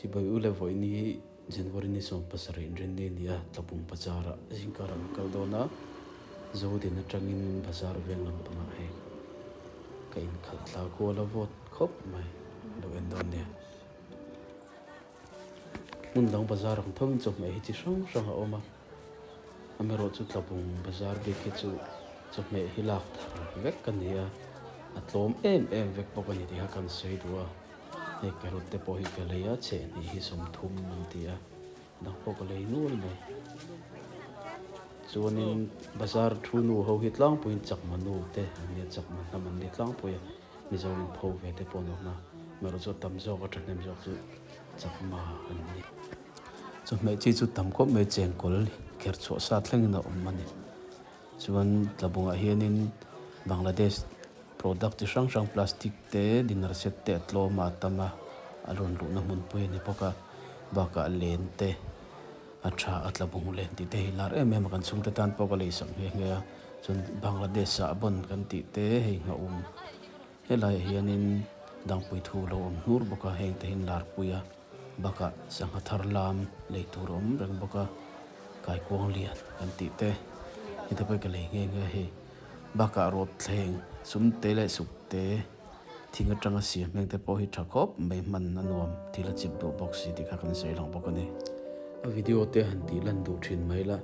Chibai u le vawiin hi January ni 17 inrinni a ni a, Tlabung bazar ah zingkar an kal dawn a, Zodin atangin bazar veng lampangah hei ka inkhalh thla kual a vawt khawp mai lo en dawn nia. Hmun dang bazar ang tho in chawhmeh hi chi hrang hrang a awm a, amaherawhchu Tlabung bazar bik hi chu chawhmeh hi lak thar vek a ni a, a tlawm em em vek bawk a ni tih kha kan sawi duh a. Hei carrot te pawh hi ka lei a chehhnih hi 30 an ti a dang pawh ka lei nual mai chuanin bazar thu nu ho hi tlangpuiin chakma nu te an nia chakma hnam an ni tlangpui a mizo in pho ve te pawh an awm a amaherawh chu a tam zawk a thahnem zawk chu chakma an ni chawhmeh chi chu tam khawp mai chengkawl kher chhuah sa thlengin a awm a ni. Chuan tlabungah hianin Bangladesh product chi hrang hrang plastic te dinner set te a tlawm a a tam a a rawn luhna hmunpui a ni bawk a bakah len te a tha a tlabung len tih te hi lar em em a kan chhungte tan pawh ka lei sak nghe nghe a chuan Bangladesh ah bon kan tih te hei nghahum helaiah hianin dangpui thu lo awm hnur bawk a heng te hi an larpui a. Bakah sangha thar lam lei tur a awm reng bawk a, kaikuang lian kan tih te heta pawh hi ka lei nghe nghe a hei. Bakah rawt thleng sum te leh suk te thing atanga siam hmeng te pawh hi tha khawp mai hman a nuam thil a chip duh bawk si tih kha kan sawi lang bawk a ni. A video te han tih lan duh thin mai la,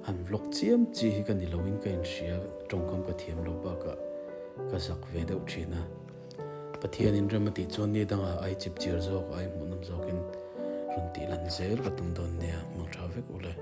han vlog chiam chi hi ka ni loin ka inhria tawngkam ka thiam lo bakah ka zak ve deuh thin a. Pathianin rem a tih chuan ni dangah ai chip chiar zawk ai hmuhnawm zawkin rawn tih lan zel ka tum dawn nia, mang tha vek ule.